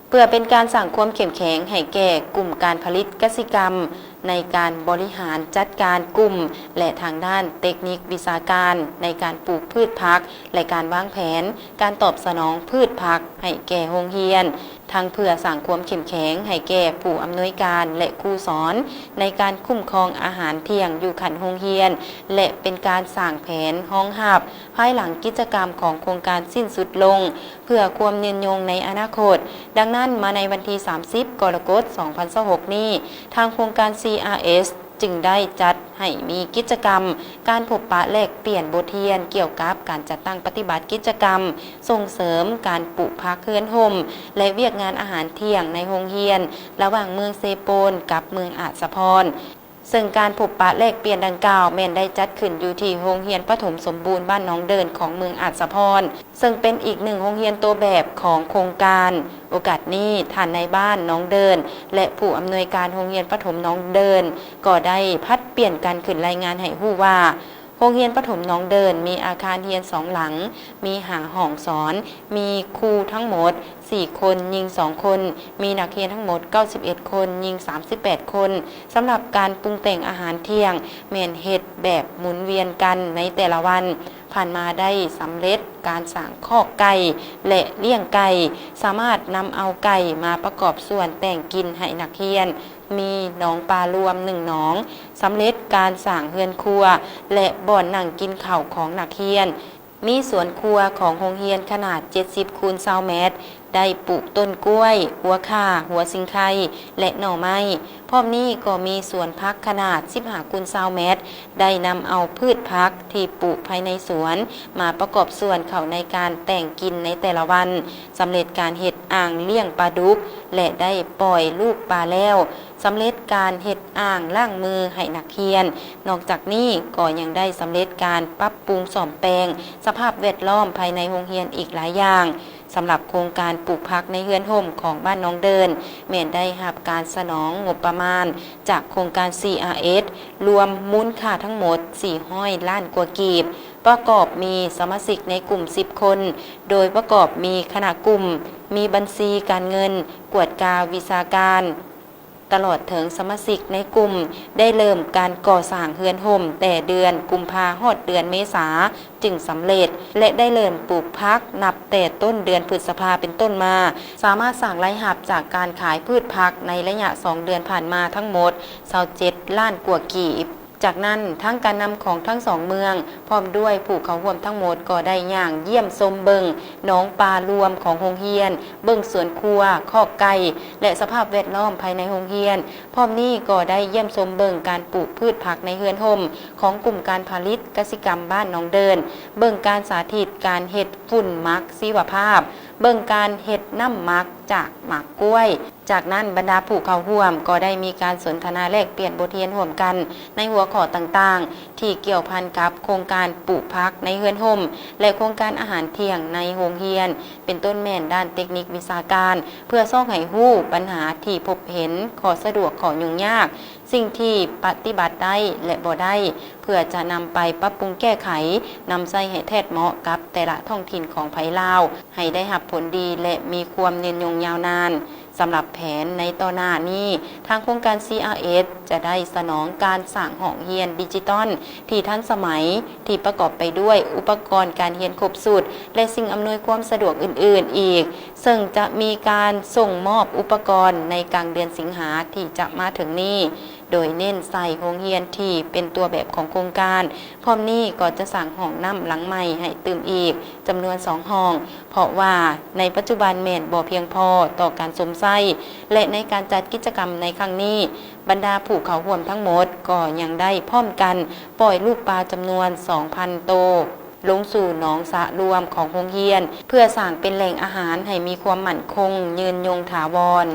ເພື່ອເປັນການສ້າງຄວາມເຂັ້ມແຂງໃຫ້ແກ່ກຸ່ມການຜະລິດກະສິກຳ ໃນການບໍລິຫານຈັດການກຸ່ມ ແລະ ທາງດ້ານເຕັກນິກວິຊາການ ໃນການປູກພືດຜັກ ແລະ ການວາງແຜນການຕອບສະໜອງພືດຜັກໃຫ້ແກ່ໂຮງຮຽນ, ທັງເພື່ອສ້າງຄວາມເຂັ້ມແຂງໃຫ້ແກ່ຜູ້ອຳນວຍການ ແລະ ຄູສອນ ໃນການຄຸ້ມຄອງອາຫານທ່ຽງຢູ່ຂັ້ນໂຮງຮຽນ ແລະ ເປັນການສ້າງແຜນຮອງຮັບພາຍຫຼັງກິດຈະກຳຂອງໂຄງການສິ້ນສຸດລົງ ເພື່ອຄວາມຍືນຍົງໃນອະນາຄົດ. ດັ່ງນັ້ນ, ມາໃນວັນທີສາມສິບ ກໍລະກົດ ສອງພັນຊາວຫົກນີ້, ທາງໂຄງການ ຊີອາເອສ ຈຶ່ງໄດ້ຈັດໃຫ້ມີກິດຈະກຳການພົບປະແລກປ່ຽນບົດຮຽນກ່ຽວກັບການຈັດຕັ້ງປະຕິບັດກິດຈະກຳສົ່ງເສີມການປູກຜັກເຮືອນຮົ່ມ ແລະ ວຽກງານອາຫານທ່ຽງໃນໂຮງຮຽນ ລະຫວ່າງເມືອງເຊໂປນກັບເມືອງອາດສະພອນ. ເຊິ່ງການພົບປະແລກປ່ຽນດັ່ງກ່າວແມ່ນໄດ້ຈັດຂຶ້ນຢູ່ທີ່ໂຮງຮຽນປະຖົມສົມບູນບ້ານໜອງເດີນຂອງເມືອງອາດສະພອນ, ເຊິ່ງເປັນອີກໜຶ່ງໂຮງຮຽນໂຕແບບຂອງໂຄງການ. ໂອກາດນີ້, ທ່ານນາຍບ້ານໜອງເດີນ ແລະ ຜູ້ອຳນວຍການໂຮງຮຽນປະຖົມໜອງເດີນ ກໍໄດ້ຜັດປ່ຽນກັນຂຶ້ນລາຍງານໃຫ້ຮູ້ວ່າ ໂຮງຮຽນປະຖົມໜອງເດີນມີອາຄານຮຽນສອງຫຼັງ, ມີຫ້າຫ້ອງສອນ, ມີຄູທັງໝົດສີ່ຄົນ, ຍິງສອງຄົນ, ມີນັກຮຽນທັງໝົດເກົ້າສິບເອັດຄົນ, ຍິງສາມສິບແປດຄົນ. ສຳລັບການປຸງແຕ່ງອາຫານທ່ຽງ ແມ່ນເຮັດແບບໝູນວຽນກັນໃນແຕ່ລະວັນ. ຜ່ານມາໄດ້ສຳເລັດການສ້າງຄອກໄກ່ ແລະ ລ້ຽງໄກ່, ສາມາດນຳເອົາໄກ່ມາປະກອບສ່ວນແຕ່ງກິນໃຫ້ນັກຮຽນ. ມີໜອງປາລວມໜຶ່ງໜອງ, ສຳເລັດການສ້າງເຮືອນຄົວ ແລະ ບ່ອນນັ່ງກິນເຂົ້າຂອງນັກຮຽນ, ມີສວນຄົວຂອງໂຮງຮຽນຂະໜາດເຈັດສິບຄູນຊາວແມັດ, ໄດ້ປູກຕົ້ນກ້ວຍ, ຫົວຂ່າ, ຫົວສິງໄຄ ແລະ ໜໍ່ໄມ້. ພ້ອມນີ້ກໍມີສວນຜັກຂະໜາດສິບຫ້າຄູນຊາວແມັດ, ໄດ້ນຳເອົາພືດຜັກທີ່ປູກພາຍໃນສວນມາປະກອບສ່ວນເຂົ້າໃນການແຕ່ງກິນໃນແຕ່ລະວັນ, ສຳເລັດການເຮັດອ່າງລ້ຽງປາດຸກ ແລະ ໄດ້ປ່ອຍລູກປາແລ້ວ, ສຳເລັດການເຮັດອ່າງລ້າງມືໃຫ້ນັກຮຽນ. ນອກຈາກນີ້ກໍຍັງໄດ້ສຳເລັດການປັບປຸງສ້ອມແປງສະພາບແວດລ້ອມພາຍໃນໂຮງຮຽນອີກຫຼາຍຢ່າງ. ສຳລັບໂຄງການປູກຜັກໃນເຮືອນຮົ່ມຂອງບ້ານໜອງເດີນ ແມ່ນໄດ້ຮັບການສະໜອງງົບປະມານຈາກໂຄງການ ຊີອາເອສ ລວມມູນຄ່າທັງໝົດສີ່ຮ້ອຍລ້ານກວ່າກີບ, ປະກອບມີສະມາຊິກໃນກຸ່ມສິບຄົນ, ໂດຍປະກອບມີຄະນະກຸ່ມ, ມີບັນຊີການເງິນ, ກວດກາວິຊາການ, ຕະຫຼອດເຖິງສະມາຊິກໃນກຸ່ມໄດ້ເລີ່ມການກໍ່ສ້າງເຮືອນຮົ່ມແຕ່ເດືອນກຸມພາຮອດເດືອນເມສາຈຶ່ງສຳເລັດ ແລະ ໄດ້ເລີ່ມປູກຜັກນັບແຕ່ຕົ້ນເດືອນພຶດສະພາເປັນຕົ້ນມາ, ສາມາດສ້າງລາຍຮັບຈາກການຂາຍພືດຜັກໃນໄລຍະສອງເດືອນຜ່ານມາທັງໝົດຊາວເຈັດລ້ານກວ່າກີບ. ຈາກນັ້ນ, ທາງການນຳຂອງທັງສອງເມືອງ ພ້ອມດ້ວຍຜູ້ເຂົ້າຮ່ວມທັງໝົດ ກໍໄດ້ຍ່າງຢ້ຽມຊົມເບິ່ງໜອງປາລວມຂອງໂຮງຮຽນ, ເບິ່ງສວນຄົວ, ຄອກໄກ່ ແລະ ສະພາບແວດລ້ອມພາຍໃນໂຮງຮຽນ. ພ້ອມນີ້ກໍໄດ້ຢ້ຽມຊົມເບິ່ງການປູກພືດຜັກໃນເຮືອນຮົ່ມຂອງກຸ່ມການຜະລິດກະສິກຳບ້ານໜອງເດີນ, ເບິ່ງການສາທິດການເຮັດຝຸ່ນໝັກຊີວະພາບ, ເບິ່ງການເຮັດນ້ຳໝັກຈາກໝາກກ້ວຍ. ຈາກນັ້ນ, ບັນດາຜູ້ເຂົ້າຮ່ວມກໍໄດ້ມີການສົນທະນາແລກປ່ຽນບົດຮຽນຮ່ວມກັນໃນຫົວຂໍ້ຕ່າງໆ ທີ່ກ່ຽວພັນກັບໂຄງການປູກຜັກໃນເຮືອນຮົ່ມ ແລະ ໂຄງການອາຫານທ່ຽງໃນໂຮງຮຽນ, ເປັນຕົ້ນແມ່ນດ້ານເຕັກນິກວິຊາການ ເພື່ອຊອກໃຫ້ຮູ້ບັນຫາທີ່ພົບເຫັນ, ຂໍ້ສະດວກ, ຂໍ້ຫຍຸ້ງຍາກ, ສິ່ງທີ່ປະຕິບັດໄດ້ ແລະ ບໍ່ໄດ້, ເພື່ອຈະນຳໄປປັບປຸງແກ້ໄຂ, ນຳໃຊ້ໃຫ້ແທດເໝາະກັບແຕ່ລະທ້ອງຖິ່ນຂອງໃຜລາວ, ໃຫ້ໄດ້ຮັບຜົນດີ ແລະ ມີຄວາມຍືນຍົງຍາວນານ. ສຳລັບແຜນໃນຕໍ່ໜ້ານີ້, ທາງໂຄງການ ຊີອາເອສ ຈະໄດ້ສະໜອງການສ້າງຫ້ອງຮຽນດິຈິຕອນທີ່ທັນສະໄໝ, ທີ່ປະກອບໄປດ້ວຍອຸປະກອນການຮຽນຄົບຊຸດ ແລະ ສິ່ງອຳນວຍຄວາມສະດວກອື່ນໆອີກ, ເຊິ່ງຈະມີການສົ່ງມອບອຸປະກອນໃນກາງເດືອນສິງຫາທີ່ຈະມາເຖິງນີ້, ໂດຍເນັ້ນໃສ່ໂຮງຮຽນທີ່ເປັນຕົວແບບຂອງໂຄງການ. ພ້ອມນີ້ກໍຈະສ້າງຫ້ອງນ້ຳຫຼັງໃໝ່ໃຫ້ຕື່ມອີກຈຳນວນສອງຫ້ອງ, ເພາະວ່າໃນປັດຈຸບັນແມ່ນບໍ່ພຽງພໍຕໍ່ການຊົມໃຊ້, ແລະ ໃນການຈັດກິດຈະກຳໃນຄັ້ງນີ້, ບັນດາຜູ້ເຂົ້າຮ່ວມທັງໝົດກໍຍັງໄດ້ພ້ອມກັນປ່ອຍລູກປາຈຳນວນສອງພັນໂຕ ລົງສູ່ໜອງສະລວມຂອງໂຮງຮຽນ, ເພື່ອສ້າງເປັນແຫຼ່ງອາຫານໃຫ້ມີຄວາມໝັ້ນຄົງ, ຍືນຍົງ, ຖາວອນ.